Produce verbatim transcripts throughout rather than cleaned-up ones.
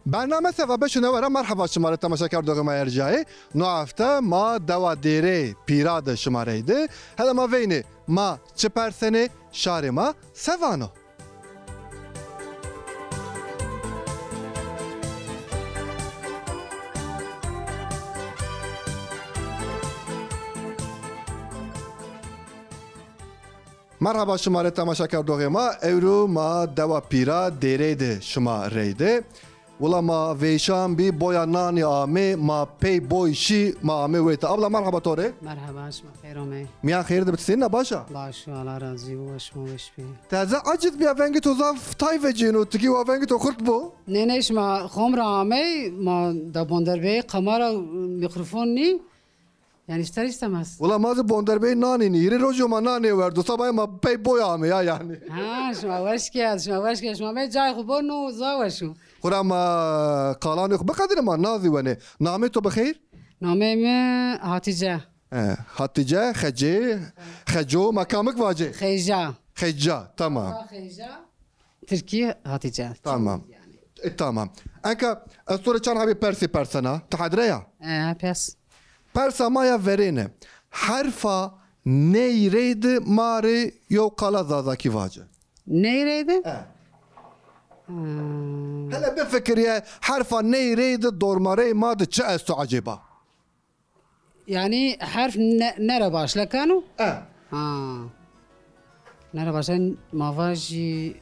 Bername Seva beşo newe ra merheba şima rê temaşekerdoxê ma erjayê. No hefte ma dewa Dêreyê Pîra de şima reyde. Hele ma veynê ma çi persenê, şarê ma se vano. Merheba şima rê temaşekerdoxê ma. Ewro ma dewa Pîra Dêreyê de şima reyde. Wila ma veyşan bî, boya nanî amê, ma pey boy şî, ma amê weyta. Abla, merheba to rê. Merheba, şima xeyr amey. Mîyan xeyr de bi, ti senîn a, baş a? Baş o, Allah razî bo, şima weş bî. Teze aciz bîya, vengê to zaf tay vecîno, tikî wa vengê to xurt bo. Nê, nê, şima xom ra amey, ma da Bonderbeyê kamera, mîkrofon nî. Yani ister istemez. Wila ma zî Bonderbeyî nanî nî. Hîrê rojî yo ma nan nêwerdo. Sabayê ma pey boy amê ya yani. Ha, şima weş kerd, şima weş kerd. Şima amey cayê xo bo, no zaf weş o. Xora ma qalanê xo biqedîne, ma nan zî wenê. Namê to bi xeyr? Nameyê mi Hatîce. He, Hatîce, Xecê, Xeco, ma kamik vacê? Xeyca. Xeyca, tamam. Xeyca. Tirkî Hatîce. Tamam. E, tamam. Enka ez to rê çand hebî persî persena. Ti hedre ya? E, pers. Persa ma ya verêne. Herfa ney reyde ma rê yew qala zazakî vace. Ney reyde? E. Hmm. Hele bifikirîye, herfa ney reyde dormareyê ma de çi esto ecêba? Yani herf ne, nere başle keno? E. Ha. Nere başle, ma vajî,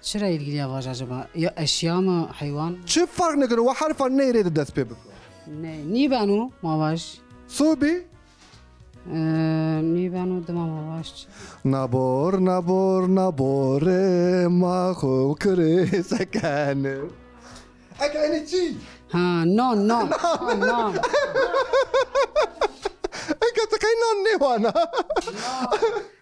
çira ilgili ya vaj acaba? Ya eşya mı, heywan mı? Çi fark nêkeno, wa herfa ney reyde dest pê biko. Ney, nîbeno, ma vaj. Sobî? Ee, nîbeno, dima ma vaj çi? Nabor, nabor, nabore, ma xo kirê sekene. Eke enê çi? Ha, non, non. Non, non. Eke ti qey non nêwana?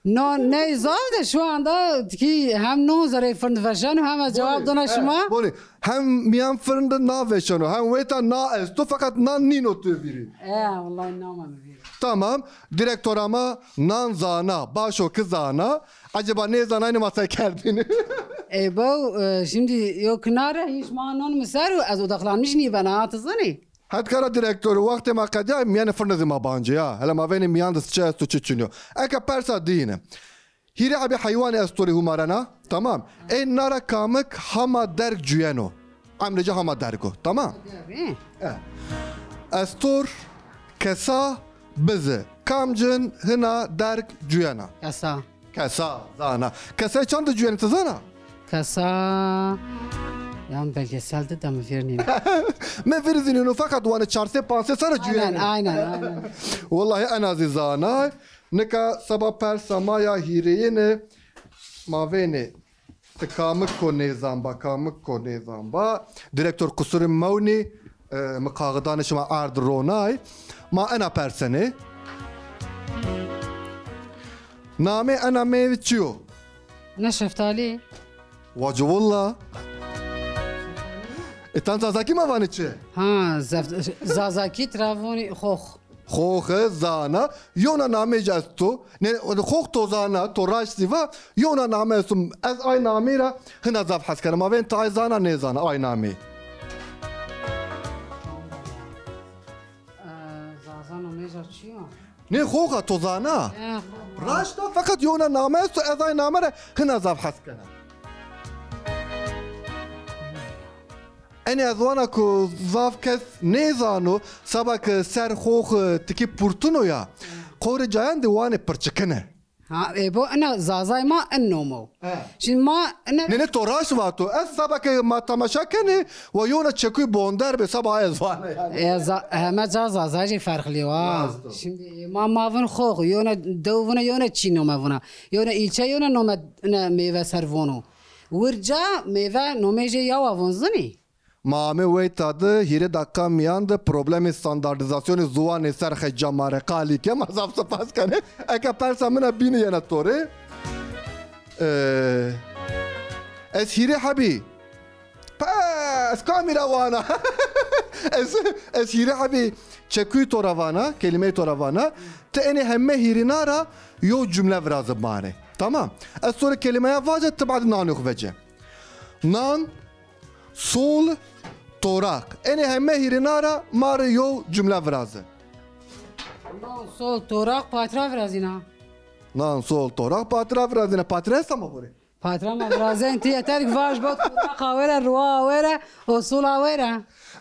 Non, ney zaf de şu anda ki hem non zerê firn veşeno hem ez cevap dona şima. Bonî, hem mîyan firn de na veşeno, hem weyta na esto, feqet nan nîno tu vîrî. E, wellahî na ma mi vîrî. Tamam. Direktora ma nan zana, başo ki zana. Eceba nêzanayne ma se kerdêne? Ey baw, e, şimdi yo kinare, hîç ma non mi ser o, ez odaklanmış nîbena, ha, ti zanî. Hetkara direktor, wextê ma qedîya, mîyanê firne zî ma bancê ya. Hele ma veynê mîyan de çi esto, çi çin yo. Eke persa dîyine. Hîrê hebî heywanê ez to rê humarena, tamam. Ê na ra kamik hama derg cuyeno? Emrê ci hama derg o, tamam? Tabii. E. Estor, kesa, bizi. Kamcin hina derg cuyena? Kesa. Kesa, zana. Kesayê çand de cuyenê ti zana? Kesa. Yan belgesel de da mi vîr nîno. Mi vîr zî nîno, feqet wane çar sey panc sey serre cuyenê. Aynen, aynen, aynen. Wellahî ena zî zana. Nika seba persa ma ya hîrêyine, ma veynê ti kamik ko nêzan ba, kamik ko nêzan ba. Direktor, qusurê mewnî, e, mi kaxidanê şima erd ronay. Ma ena persenê. Namê ena meyve çi yo? Ena şeftalî. Waco willa. E, tan Zazakî ma vanê çi? Ha, zef-, Zazakî tira vonî xox. Xoxe zana, yewna namê ci esto. Ne, xox to zana, to raşt zî va, yewna name esto. Ez ay namê ra hina zaf hes kena. Ma vên ti ay zana nêzana, ay namê. E, Zaza nomê ca çi yo? Nê, xoxa to zana. E, xoxa. Raşt a, feqet yewna name esto, ez ay name ra hina zaf hes kena. Enê ez wana ku zaf kes nêzano, seba ke ser xox tikî purtino ya, qewrê cayan de wanê pirçikine. Ha, e, bo ina Zazay ma in nomo. He. Şimdi ma ina... Nê, nê, to raşt vato. Ez seba ke ma temaşa kenê, wa yewna çekuy bonder bê, seba ez wana yani. E, za-, heme ca Zazay jî ferqlî wa. Rast o. Şimdi, e, ma, ma vin xox, yewna dew vina, yewna çî nome vina. Yewna îlçe, yewna nome, ne, meyve ser vono. Wirca meyve nomê jê yawa von zinî? Ma amê weyta de hîrê deqa mîyan de problemê standardîzasyonê ziwanê ser xeca ma rê qalî ke, ma zaf sipas kenê. Eke persa min a bîne yena to rê. Ee, ez hîrê hebî. Pe, ez kamî ra vana? Ez, ez hîrê hebî çekuyî to ra vana, kelîmeyê to ra vana. Ti enê heme hîrîna ra yew cumle viraze ma rê. Tamam. Ez to rê kelîmeya vace, ti badî nanê xo vece. Nan, sol, toraq. Enê heme hîrêna ra ma rê yew cumle viraze. Nan sol toraq patra virazîna. Nan sol toraq patra virazîna. Patra esta ma xo rê? Patra ma virazen ti yeter ki vaj bot toraq awere, ruwa awere, o sol awere.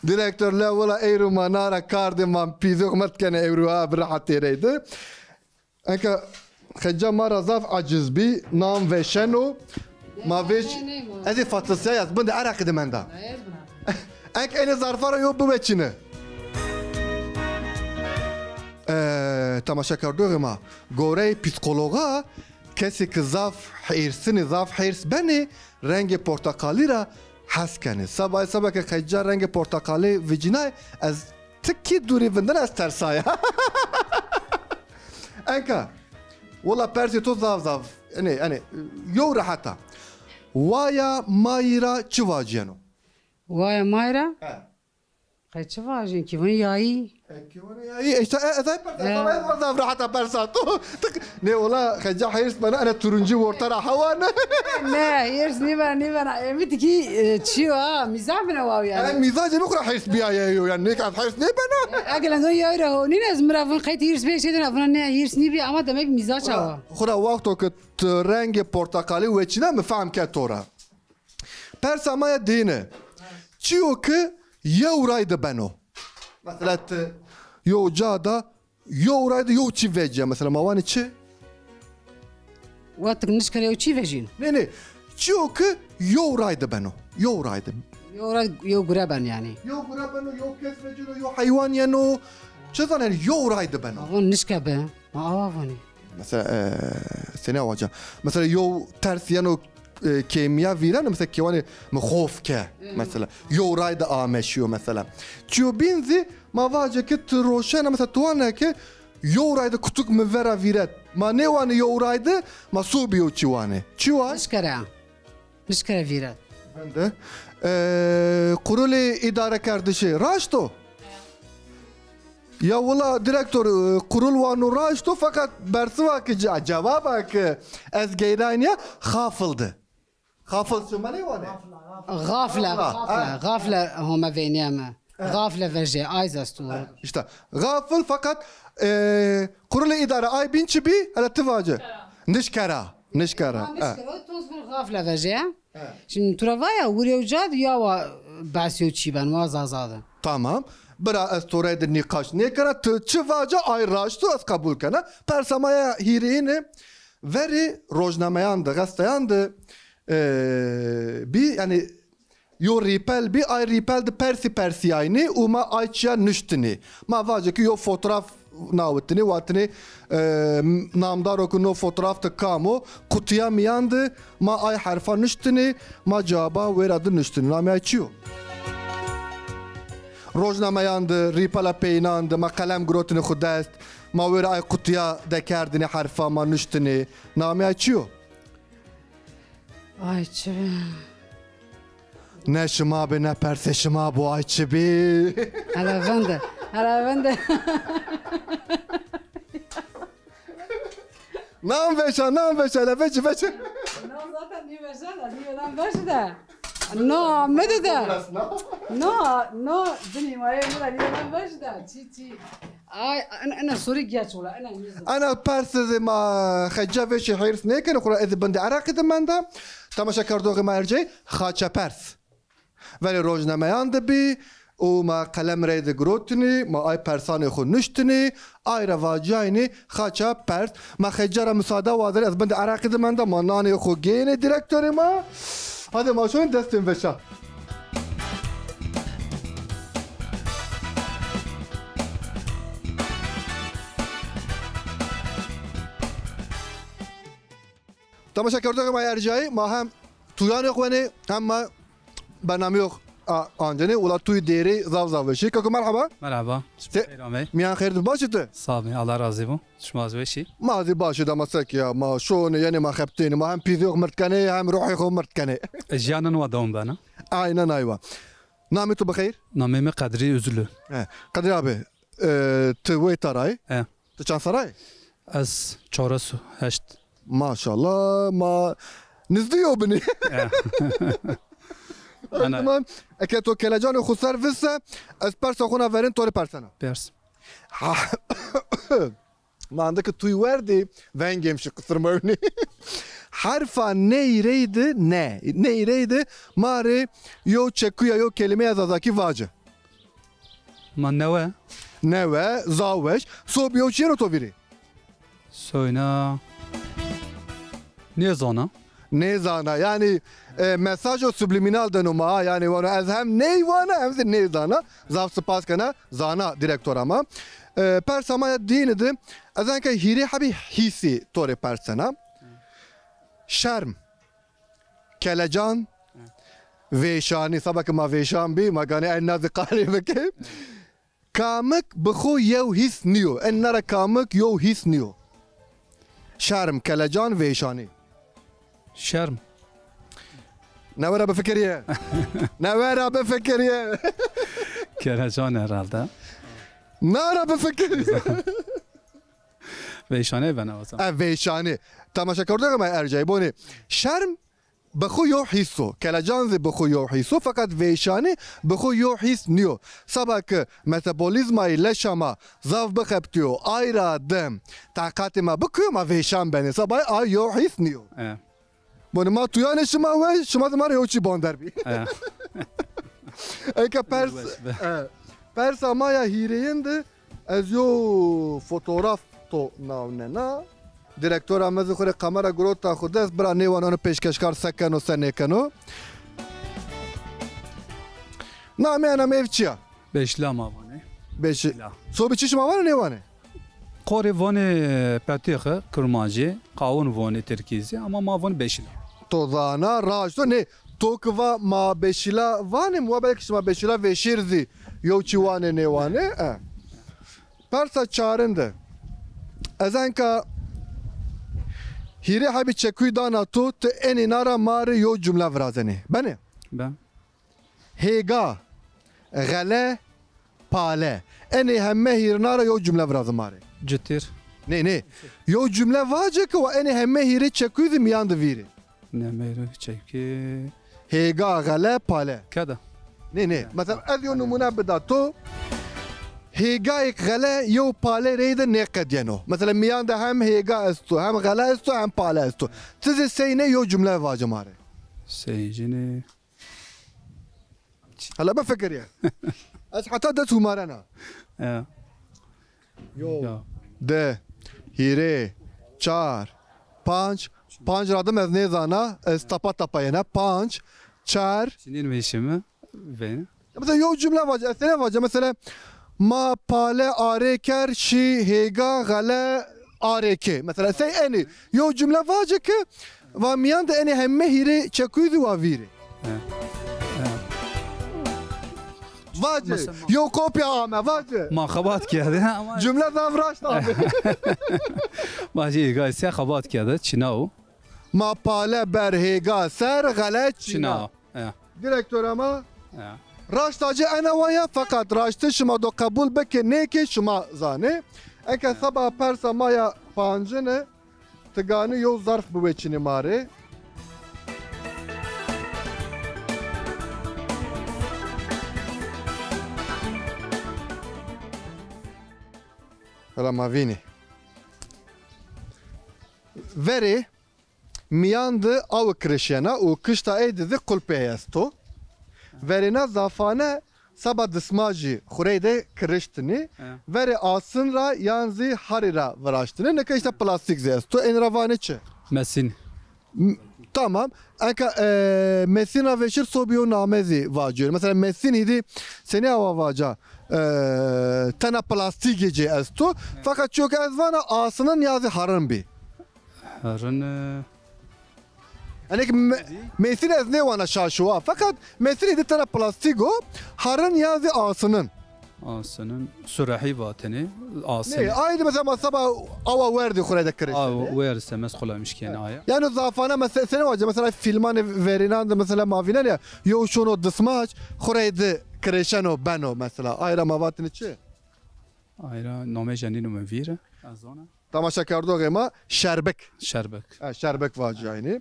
Direktor, le wila eyro ma na ra kardê ma pîzê xo mirt kenê, eyro ha bi rehetê reyde. Enka Xeca ma ra zaf aciz bî, nan veşeno. Ma vêş, ez ê fatisya ya, bin de eraqî de menda. Enk enê zarfa ra yo biweçîne. E, temaşekerdoxê ma, goreyê psîkologa, kesê ki zaf hîrsinê, zaf hîrs benê, rengê porteqalî ra hes kenê. Seba, seba ke Xeca rengê porteqalî vicînay, ez tikî dûrî vindena ez tersaya. Enka, wela persê to zaf zaf, enê, enê, yew rehet a. Waya mayî ra çi vacîyeno? Waya mayî ra? He. Qey çi vajîn ki vun yayî. E, ki vun yayî. Îşte, e, ez ay persa, e, zaf rehet a persa to. Nê, wela Xeca hîrs bena, ene turuncî worte ra hewa ne. Ne, hîrs nîbena, nîbena. E, mi tikî, e, çi yo ha, mîzah bine waw yanî. E, mîzah de mi xo ra hîrs bîyaye yo yanî, nêk ez hîrs nêbena. E, ege lendo yayî ra honîn ez mi ra vun qey ti hîrs bê çêdin, vuna ne hîrs nîbî ama demek mîzah çawa. Xo ra wexto ke ti rengê porteqalî weçîna mi fehm ke to ra. Persa ma ya dîne. Çîyo ki yew ray de beno. Mesela ti yew ca da yew ray de yew çî vecîya. Mesela ma vanê çi? Wextik nişkere yew çî vecîn. Nê, nê. Çîyo ki yew ray de beno. Yew ray de. Yew ray, yew gure ben yanî. Yew gure beno, yew kes vecîno, yew heywan yeno. Çi zanenî, yew ray de beno. Avon nişke bi. Ma awa vonî. Mesela, e, senî awaca? Mesela yew ters yeno, e, kêmîya vîreno, mesela kêwanê mi xof ke. Mesela yew ray de ame şîyo mesela. Çîyo bîn zî ma vace ki ti roşena, mesela ti wane ki yew ray de kutuk mi vera vîret. Ma nêwanê yew ray de, ma sobî yew çî wanê. Çi wa? Nişkere. Nişkere vîret. Vinde. E, kurulê îdarekerdişê raşt o? Ya wila direktor, e, kurul wano raşt o, feqet bersiva ki ce-, cewaba ki ez geyrayniya xafil de. Xafil şima nêwanê? Xafle, xafle, xafle home veynîyeme. Xafle vejê, ay zî esto. Îşte, xafil feqet, e, kurulê îdare ay bîn çi bî? Hele ti vace. Nişkera. Nişkera. Ha, nişkera, to zî xafle vejê. He. Şimdi tu ra vaya, wir yew ca de ya wa behs yew çî ben, wa Zaza de. Tamam. Bira ez to rey de nîqaş nêkena, ti çi vaca ay raşt o, ez qebul kena. Persa ma ya hîrêyine, verê rojnameyan de, gazeteyan de, e, bî, yanî, yo rîpel bî, ay rîpel de persî persîyaynî û ma ay çîya nuştinî. Ma vacê ki yo fotoğraf nawitinî, watinî, e, namdaro ki no fotoğraf de kam o, qutîya mîyan de ma ay herfa nuştinî, ma cewaba wêra de nuştinî. Namê ay çi yo? Rojnameyan de, rîpela peyînan de ma qelem girotinî xwu dest, ma wêra ay qutîya dekerdinî herfa ma nuştinî. Namê ay çi yo? Ay çi bi. Ne şima bi, ne persê şima bo, ay çi bi. Hele vinde, hele vinde. Nan veşa, nan veşa, hele veşi, veşi. Nan zaten nî veşa da, nî nan veşi de. No, mi de de. No, no, dinî ma yê mi de nî nan veşi de. Çi, çi. Ay, en-, ena sorî geç ola, ena nîzo. Ena pers zî ma Xeca vêşî hîrs nêkenê, xwu ra ez zî bindê eraqî de menda. Temaşekerdoxê ma ercey, xaçepers. Verê rojnameyan de bî û ma qelem rey de girotinî, ma ay persanê xwu nuştinî, ay ra vacîyaynî xaça pers. Ma Xeca ra musade wazenê, ez bindê eraqî de menda, ma nanê xwu gênê direktorê ma. Hadi ma şonê destên veşa. Temaşekerdoxê ma ercayî, ma hem tuyanê xwenê hem ma bernameyê xo a-, ancenê. Wela tu yê dêrê zaf zaf weş î. Keko merheba. Merheba. Te-, xeyr amey. Mîyan xeyr di, baş î ti? Sağ ol, Allah razı bo. Şima zî weş î. Ma zî baş î de, ma se ke ya, ma şonê yenê ma xebitênê, ma hem pîzê xo mirt kenê hem ruhê xo mirt kenê. E, jiyanin wa dewam bena. Aynen aywa. Namê tu bixeyr? Namê mi Qedrî Üzülü. He. Qedrî abi, e, ti weyta ra yî? He. Ti çend serra yî? Ez çares û heşt. Maşallah, ma nizdî yo binî. He. Ana. O zaman, eke to kelecanê xo ser vise, ez persa xo na verin to rê persena. Pers. Ha. Mande ki tuy werdî, vengêm şi qisir mewnî. Herfa ney reydi ne. Ney reydi ma rê yo çekuya, yo kelîmeya zazakî vaci. Ma newe. Newe, zaweş. Sob yo çî yeno to vîrî? Soyna. Nêzana. Nêzana. Yanî, e, mesajo subliminal deno ma. Yanî, vano ez hem ney vana hem zî nêzana. Zaf sipas kena. Zana direktora ma. E, persa ma ya dîni di. Ez enka hîrê hebî hîsî to rê persena. Şerm. Kelecan, vêşanî, seba ke ma vêşan bî, ma ganî ey na zî qalê bikê. Kamik bi xo yew hîs nîyo. Ena ra kamik yew hîs nîyo. Şerm, kelecan, vêşanî. Şerm. Newe ra bifikirîye. Newe ra bifikirîye. Kelecan herhalde. Na ra bifikirîye. Veyşanê bena o zaman. E, veyşanê. Temaşekerdoxê ma erjayî bonê. Şerm bi xo yo hîs o. Kelecan zî bi xo yo hîs o. Feqet veyşanê bi xo yo hîs nîyo. Seba ke metabolîzmayî leşa ma zaf bixebitîyo, ay ra de teqatê ma bikîyo, ma veyşan benê. Seba ay yo hîs nîyo. E. Bonê ma tuyanê şima we, şima zî ma rê yew çî bander bî. E. Eke pers, e, persa ma ya hîrêyin de ez yo fotograf to nawnena. Direktora mi zî xo rê kamera girota xo dest, bira nêwan ano pêşkeşkar se keno, se nêkeno. Namê ena mêv çi ya? Beşla ma vanê. Beşi-, Beşla. Sobî çi şima vanê nêwanê? Qorê vanê petêxe, kurmancî, qawun vanê tirkî zî, ama ma vanê beşîla. To zana, raşt o, nê, to ki va ma beşîla vanê, muwa belkî şima beşîla vêşêr zî yew çî wanê nêwanê, e. Persa çarin de. Ez enka hîrê hebî çekuy dana to, ti enê na ra ma rê yew cumle virazenê. Benê? Ben. Hêga, xele, pale. Enê heme hîrina ra yew cumle viraze ma rê. Citêr. Nê, nê. Yew cumle vace ke wa enê heme hîrê çekuy zî mîyan de vîrê. Nê, meyro çekî. Hêga, xele, pale. Keda. Nê, nê. Mesela ez yew nimûne bida to. Hêgayêk xele yew pale reyde nêqedîyeno. Mesela mîyan de hem hêga esto, hem xele esto, hem pale esto. Ti zî sey nê yew cumle vace ma rê. Sey cinî. Hele bifikirîye. Ez heta des hûmarena. Ya. Yo. Ya. Di, hîrê, çar, panc. Panc ra dim ez nêzana. Ez tapa tapa yena. Panc, çar. Çinîn vêşîme. Veyne. Ya mesela yew cumle vace, ez sene vace. Mesela ma pale arê ker, şî hêga, xele, arê ke. Mesela sey enî. Yew cumle vace ke va mîyan de enê heme hîrê çekuy zî wa vîrê. He. He. Vace. Mesela ma- Yew kopya ame, vace. Ma xebat kerde ama. Cumle zaf raşt ame. Vace hêga se xebat kerde, çina o. Ma pale ber hêga ser, xele çina. Çina. Ya. Direktora ma. Ya. Raşta ci ena wa ya, feqet raştî şima do qebul bikê nêkê şima zanê. Eke seba persa ma ya pancine, ti ganî yew zarf biweçînî ma rê. Hela ma vînî. Verê mîyan de awe kirişyena û kişta ey de zî qulpê ey esto. Verêna zafane seba dismajî xurey de kiriştinî. He. Verê asin ra yan zî harî ra viraştinî. Nika îşte plastîk zî esto. Ên ra vanê çi? Mesîn. M-, tamam. Eka, e, mesîn ra vêşir sobî yo name zî vacîyo. Mesela mesîn hîdî senî awa vaca, e, tena plastîkê ci esto. He. Feqet çiyo ke ez vana asinin ya zî harin bî. Herin, e, Enek me-, mesin ez nêwana şaşuwa. Feqet mesinî de tena plastîk o, harin ya zî asinin. Asinin, surehî vatene, asinin. Nê, ay de mesela ma seba awa werdî xurey de kiriştene. Awa wer semez xulamiş kene aya. Yani zafane mesela, sene vace mesela filmanê verînan de mesela ma vînen ya, yew şono dismaç, xurey de kirişeno beno mesela. Ay ra ma vatine çi? Ay ra nome jenîno mi vîr. Ez zana. Temaşekerdoxê ma şerbik. Şerbik. Ha, şerbik vacîyaynî.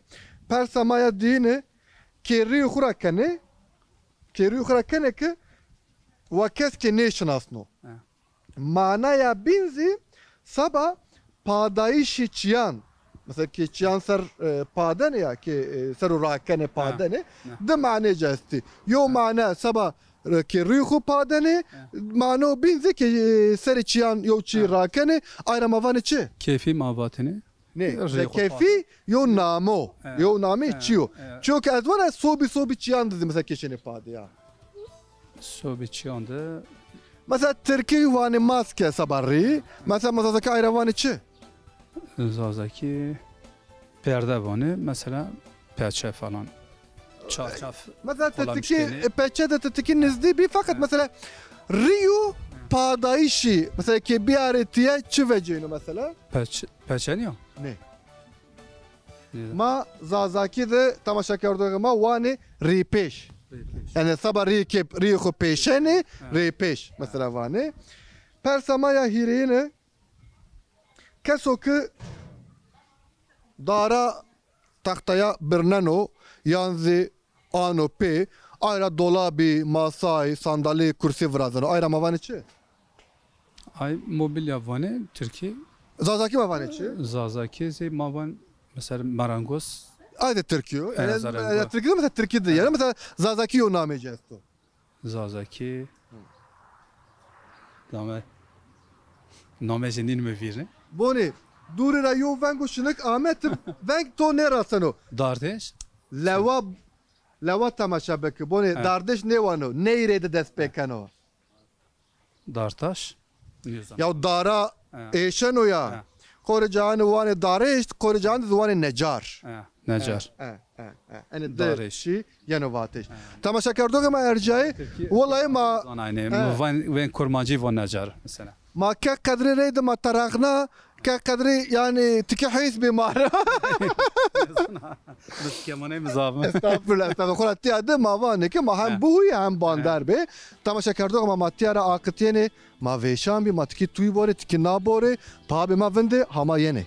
Persa ma ya dîyine kê rîyê xwu ra kenê, Ke rî xwu ra kenê ki wa kes ke nêşinasno. He. Manaya bîn zî seba padayîşê çîyan. Mesela ke çîyan ser, e, padenê ya ke, e, ser o rakenê padenê, di manê ci estî. Yew mane seba, e, ke rî xwu padenê, mano bîn zî ke, e, serê çîyan yew çî rakenê, ay ra ma vanê çi? Keyfî ma vatêne. Nê, keyfî yo namo. Yo namê çi yo? Çiyo ke ez vana sobî sobî çîyan di zî mesela keşenê padê ya. Sobî çîyan di. Mesela tirkî vanê maske seba rî. Mesela ma zazakî ay ra vanê çi? Zazakî perde vanê. Mesela peçe falan. Çarçaf. Mesela ti tikî, e, peçe de ti tikî nizdî bî, feqet mesela rî yo padayîşî, mesela ke bîyarê tiye çi veceyno mesela? Peç-, peçenî yo? Nê. Ma zazakî de temaşekerdoxê ma wanê rîpêş. Rîpêş. Yanî seba rî ke, rîyê xwu pêşenê, rîpêş mesela vanê. Persa ma ya hîrêyine, keso ki dara texteya birneno yan zî ano pê, ay ra dolabî, masay, sandalî, kursî virazeno. Ay ra ma vanê çi? Ay mobilya vanê tirkî. Zazakî ma vanê çi? Zazakî zî ma van mesela marangoz. Ay de tirkî yo. E, yanî, marangoz. Tirkî de mesela tirkî de. Yanî mesela zazakî yo namê ci esto. Zazakî. Name, name zî nîn mi vîrnê. Bonê, dûrî ra yo vengo şinik ame, ti veng to nêraseno. Dardêş? Lewa, lewa temaşe biki. Bonê, dardêş nêwano, ney rê de dest pê keno. Dartaş? Nêzan. Ya dara êşeno ya. He. Qorê caanî wanê darêş, qorê caanî zî wanê necar. He, necar. He, he, he. Enê di çî yeno vatêş. Temaşekerdoxê ma ercayî, wellahî ma zanayne. Mi van, veng kurmancî van necar mesela. Ma ke qedrî reyde ma terexna, ke qedrî yanî tikî heyf bê ma ra. Biz kemanê mi zaf mi? Estağfurullah, estağfurullah. Xora tiya de ma vanê ki ma hem buhuyî hem bander bê. Temaşekerdoxê ma, ma tiya ra aqitîyenê. Ma vêşan bî, ma tikî tûy borê, tikî na borê, pabê ma vindê, hama yenê.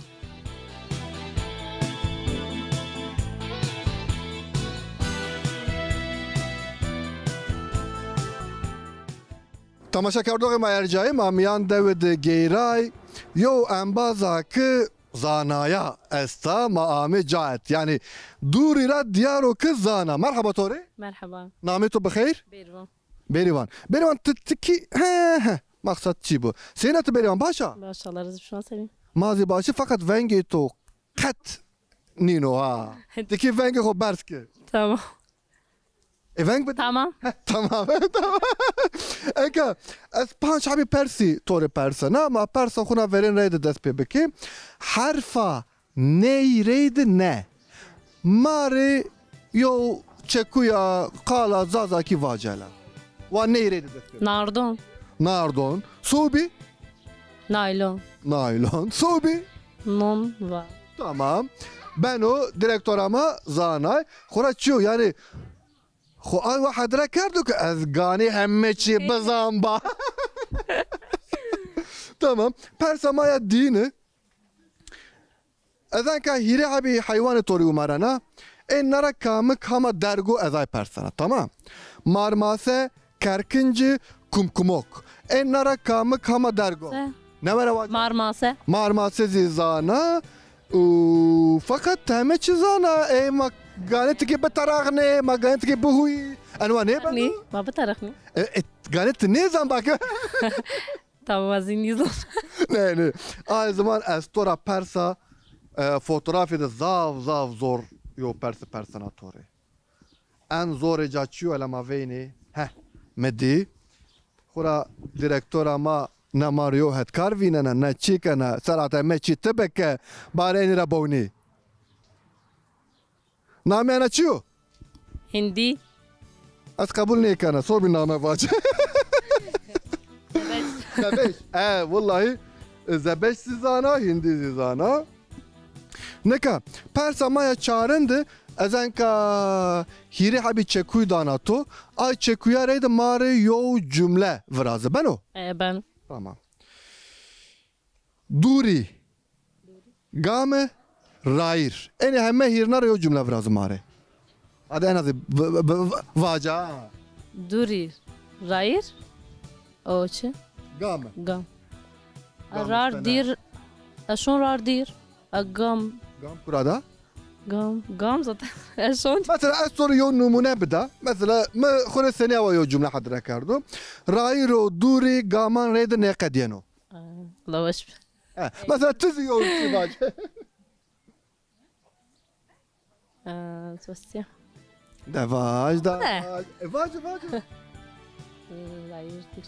Temaşekerdoxê ma ercayî, ma mîyan dewe de geyray, yew embaza ki zanaya esta, ma amê ca et. Yanî dûrî ra dîyar o ki zana. Merheba to rê. Merheba. Namê to bi xeyr? Bêrîvan. Bêrîvan. Bêrîvan, ti, ti kî, he, he, maqsad çî bo? Seyna ti Bêrîvan, baş a? Baş, Allah razı olsun, sen? Ma zî baş î, feqet vengê to qet nîno ha. Ti kî vengê xo berz ke. Tamam. E, veng bide. Tamam. He, tamam, tamam. Eka, ez panc hebî persî to rê persena, ma persa xwu na verên reyde dest pê bikê. Herfa ney reyde ne. Ma rê yew çekuya qala zazakî vace la. Wa ney reyde dest pê. Nardon. Nardon. Sobî? Naylon. Naylon. Sobî? Non va. Tamam. Beno, direktora ma zanay. Xora çi yo? Yanî xo ay wa hedre kerdo ki ez ganî heme çî bizan ba. Tamam. Persa ma ya dîne. Ez enka hîrê hebî heywanê to rê umerena. Ê na ra kamik hama derg o ez ay persena. Tamam. Marmase, kerkinci, kumkumok. Ê na ra kamik hama derg o. Se. Ne were vaca? Marmase. Marmase zî zana. Û, feqet ti heme çî zana. Ê ma ganê ti kê biteraxnê, ma ganê ti kê bihuyî. Enwa nêbeno? Nî, ma biteraxnî. E, e, ganê ti nêzan bak. Tamam, ez zî nîzon. Ne, ne. Ay ziman ez to ra persa, e, fotografî de zaf, zaf zor yo persi persena to rê. En zorê ca çi yo, ela ma veynê? Heh, mi dî. Xwura direktora ma ne ma rê yo hetkar vînena, ne çî kena, serata me çî ti bike, barê enî ra bownî. Namê ena çi yo? Hindî. Ez qebul nêkena. Sobî name vace. Zebeş. Zebeş. E, willahî, e, zebeş zî zana, hindî zî zana. Nika, persa ma ya çarin de, ez enka hîrê hebî çekuy dana to. Ay çekuya reyde ma rê yew cumle viraze. Beno? E, beno. Tamam. Dûrî. Game, rayîr. Enê heme hîrna ra yew cumle virazî ma rê. Hadi en azî v-, v-, v-, vaca. Dûrî, rayîr, o çi? Gam. Gam. Gam Rar işte ne? Dîr, ez şon rar dîr, e, gam. Gam kura da? Gam, gam zaten ez şon. Mesela ez to rê yew nimûne bida. Mesela mi xwu rê senî awa yew cumle hedre kerdo. Rayîr û dûrî gaman reyde nêqedîyeno. Aa, Allah weş bi. He, mesela ti zî yew çî vac. Aa, Sosya. De vac, de vac. E, vac, vac. Rayîr dîr.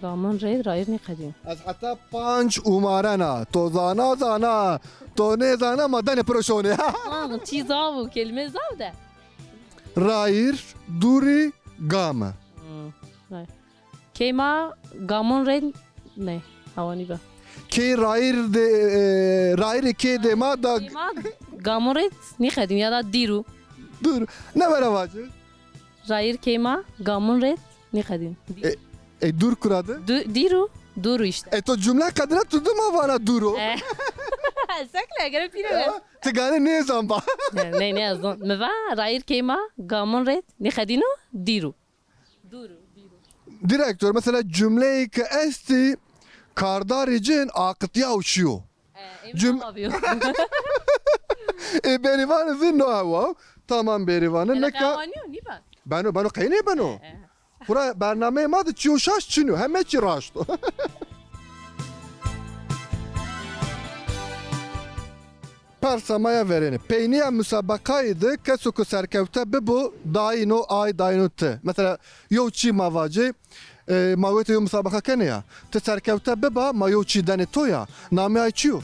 Gaman reyde rayîr nêqedîyo. Ez heta panc umarena. To zana, zana. To nêzana, ma denê piro şonê. Lan, çî zav û kelîme zav de. Rayîr, dûrî, gam. Hmm, rayîr. Keyma gamon rê ne, hawanî be. Key rayîr de, e, rayîrê key de ma da. Keyma gamon rê nîqedîn ya da dîrû. Dûr. Ne vera vacî? Rayîr keyma gamon rê nîqedîn. E, e, dûr kura de? Dû-, dîrû, dûrû işte. E, to cumle qedre tu dima vana dûrû. E. Sekle, gere pîre. Ya, ti ganî nêzan ba. Ne, ne, ne zan. Mi va rayîr keyma gamon rê nîqedîno dîrû. Dûr, dîrû. Direktor, mesela cumleyê ke estî kardarê cin aqitîya û şîyo. E, Cüm- Cüm- E, Bêrîvanî zî no hewa. Tamam Bêrîvanî. Nika qewanîyo, nî ben? Beno, beno, qey nêbeno? E, e. Xura bernameyê ma de çîyo şaş çin o. Heme çî raşt o. Persa ma ya verêne. Peynîya musabeqayî de keso ke serkewte bibo, dayîno ay, dayîno ti. Mesela, yew çî ma vacê, e, ma wêtê yew musabeqa kenê ya. Ti serkewte biba, ma yew çî denê to ya. Namê ay çi yo?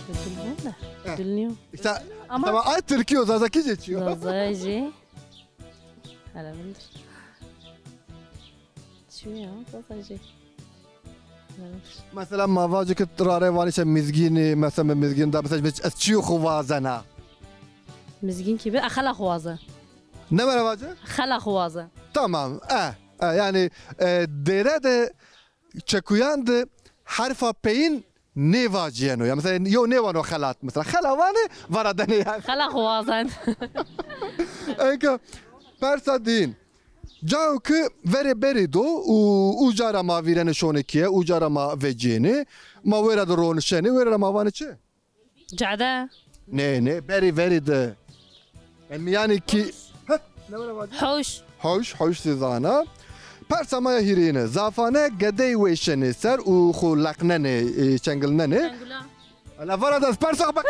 Dilnîyo de. He. Dilnîyo. İşte, ama tamam, ay tirkî yo, zazakî jê çi yo? Zazayê jê. Hele vindir. Çi ya, Zaza jê. Mesela ma vacî ki rarê vanî se mizgînî, mesela mi mizgîn da, mesela ez çîyo xwu wazena. Mizgîn kî bi, e, xela xwu waze. Ne vera vacî? Xela xwu waze. Tamam, e, e, yanî, e, dêre de, çekuyan de herfa peyîn nêvacîyeno. Ya mesela yew nêvano xelat. Mesela xela vanê, vara denê yanî. Xela xwu wazen. Enka persa dîn. Cayo ki verê berî do û uca ra ma vîrenê şonê keye, uca ra ma vecîyenê. Ma wêra de ronişenê, wêra ra ma vanê çi? Cade. Nê, nê, berî verî de. E, mîyanê kî. Heh, ne were vacî? Hewş. Hewş, hewş zî zana. Persa ma ya hîrêyine. Zafane gedey weşenê ser û xwu leqnenê, e, çengilnenê. Çengula. Ala vara da ez persa bike.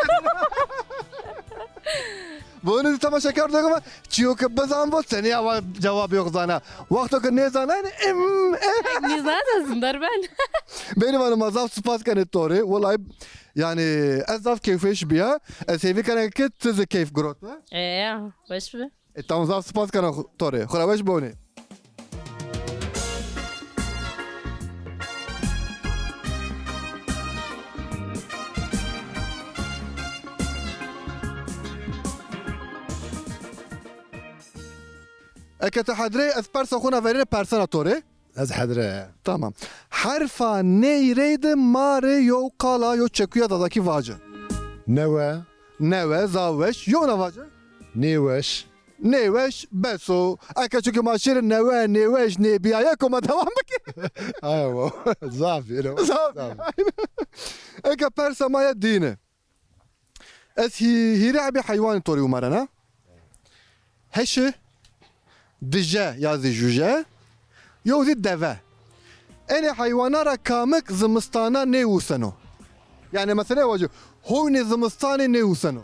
Bunu temaşekar da ama çiyo ke bizan bo senî awa cewabî yo zana. Wexto ke nêzanayne, em, e. Nêzana ez derben. Bêrîvanê ma zaf spas kenê to rê. Wellahî, yanî, ez zaf keyfweş bîya. Ez hêvî kena ke ti zî keyf girote. E, ya, weş bi. E, tamam, zaf spas kena xu-, to rê. Xwu ra weş bonê. Eke ti hedre, ez persa xwu na verêne persena to rê. Ez hedre. Tamam. Herfa ney reyde ma rê yew qala, yew çekuya zazakî vace. Newe. Newe, zaf weş. Yew na vace. Nêweş. Nêweş, bes o. Eke çunke ma şêrê newe, nêweş, nêbîyaye ko ma dewam bikî. Aya wo. Zaf, yeno. Zaf. Zaf. Eke persa ma ya dîne. Ez hî-, hîrê hebî heywanî to rê umarena. Heşi, dije ya zî juje, yew zî deve. Enê heywana ra kamik zimistana nêwuseno? Yanî mesela vacî, hoynê zimistanî nêwuseno?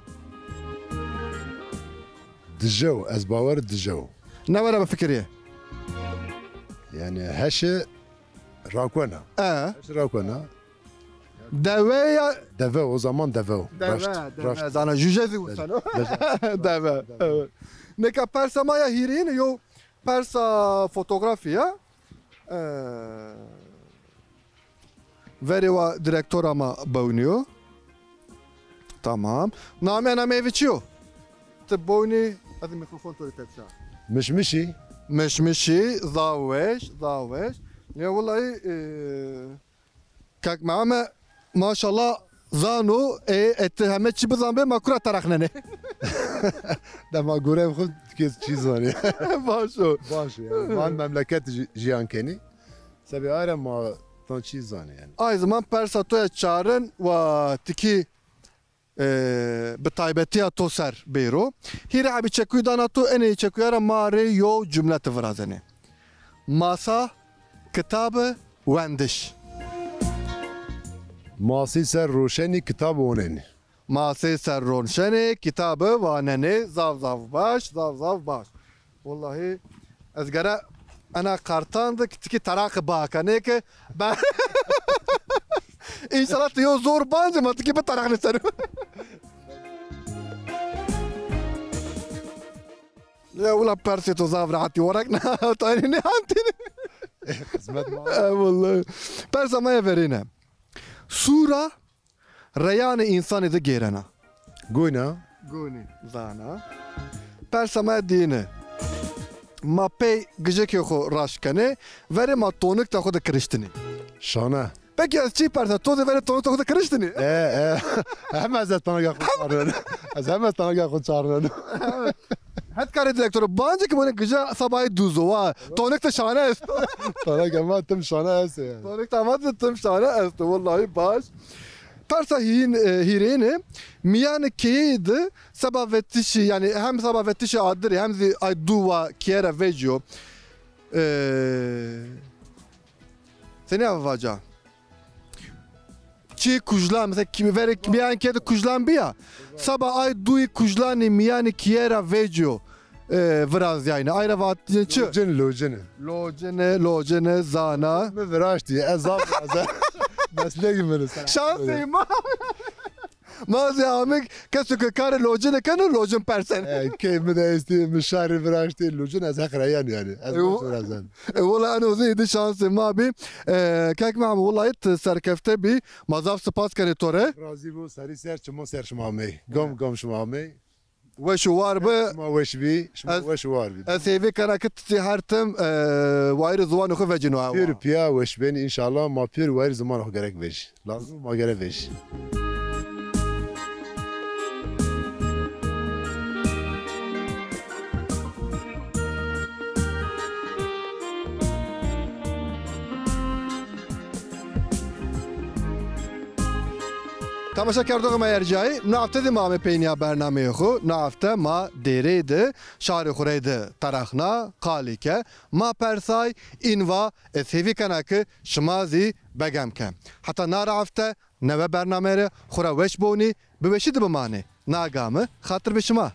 Dijew, ez bawer dijew. Ne were bifikirî? Yanî heşi rakona. E? Heşi rakona. Deve ya? Deve, o zaman deve o. Deve, raşt, deve. Raşt. Zana juje zî wuseno. Deve. Deve. Evet. Nika persa ma ya hîrêyine yew persa fotografî ya. Ee, verê wa direktora ma bewnîyo. Tamam. Namê, namê eve çi yo? Ti bewnî, ez mikrofon to rê tepşa. Mişmişî. Mişmişî, zaf weş, zaf weş. Ya wellahî, e, Kak Meheme, maşallah, zano, e, e, ti heme çî bizan be, ma kura terexnenê. Dema goreyê xo kes çî zanê. Baş o. Baş o yani. Ma memleket jî-, jiyan kenî. Sebê aye ra ma tan çî zanê yani. Ay zaman persa to ya çarin wa tikî, e, bi taybetiya to ser bêro. Hîrê hebî çekuyî dana to, enê çekuya ra ma rê yo cumle ti virazenê. Masa, kitabi, wendiş. Masî ser roşenî, kitab onenî. Masê ser ronşenê, kitabi wanenê. Zaf zaf baş, zaf zaf baş. Wellahî ez gere ena kartan de tikî teraqi bakanê ki ben inşallah ti yo zor bancê ma tikî bi teraqnê ser. Ya ula persê to zaf rehetî warak na tanî nêantînî. Xizmet ma. E, wellahî. Persa ma ya verêne. Sûra reyanê însanî de gêrena. Goyna. Gonî. Zana. Persa ma dîne. Ma pey gijekê xo raşt kenê, verê ma tonikta xo de kiriştinî. Şane. Peki ez çî persa, to de verê tonikta xo de kiriştinî? E, e. Hem ez tonika xo çarneno. Ez hem tonika xo çarneno. Hetkarê direktoro, bancê ki bone gije sabayî dûzo wa. Tonikta şane esto. Tonika ma tim şane esto yani. Tonikta ma de tim şane esto. Wellahî baş. Persa hîn, e, hîrêne, mîyanê keyeyî de seba vetişî, yanî hem seba vetişê adirî hem zî ay dû wa keye ra vecîyo. E, senî ava vaca? Çî kujlan, mesela kî-, verê mîyan keye de kujlan bîya. Seba ay dûyî kujlanî mîyanê keye ra vecîyo. E, virazîyayne. Ay ra vatîne çi? Locin, locine. Locine, locine, zana. Mi viraştî, ez zaf ez. Meslek mi. Şansê ma. Ma zî amik keso ke karê locine keno, locin persen. E, key mi de estî, mi şarî viraştî, locin ez heq ra yan yani. Ez zaf ez. E, wela eno zî di şansê ma bî. E, kek Mehmûd, wela ti serkefte bî. Ma zaf sipas kenê to rê. Razî bo, serî ser, çimo ser şima amey. Gam gam şima amey. Weş û war bi. Şima weş bî, şima weş û war bî. Ez hêvî kena ki ti her tim, e, wayîrê ziwanê xo vecîno ewa. Pêr piya weş benî înşallah, ma pêr wayîrê ziwanê xo gerek vecî. Lazim ma gerek vecî. Temaşekerdoxê ma ercayî, na hefte zî ma amê peynîya bernameyê xo. Na hefte ma Dêreyî de, şarê xo rey de teraxna, qalî ke ma persay, în va, ez hêvî kena ke şima zî begem ke. Heta na ra hefte, newe bernameyê rê xo ra weş bonî, bi weşî de bimanê. Na game, xatir bi şima.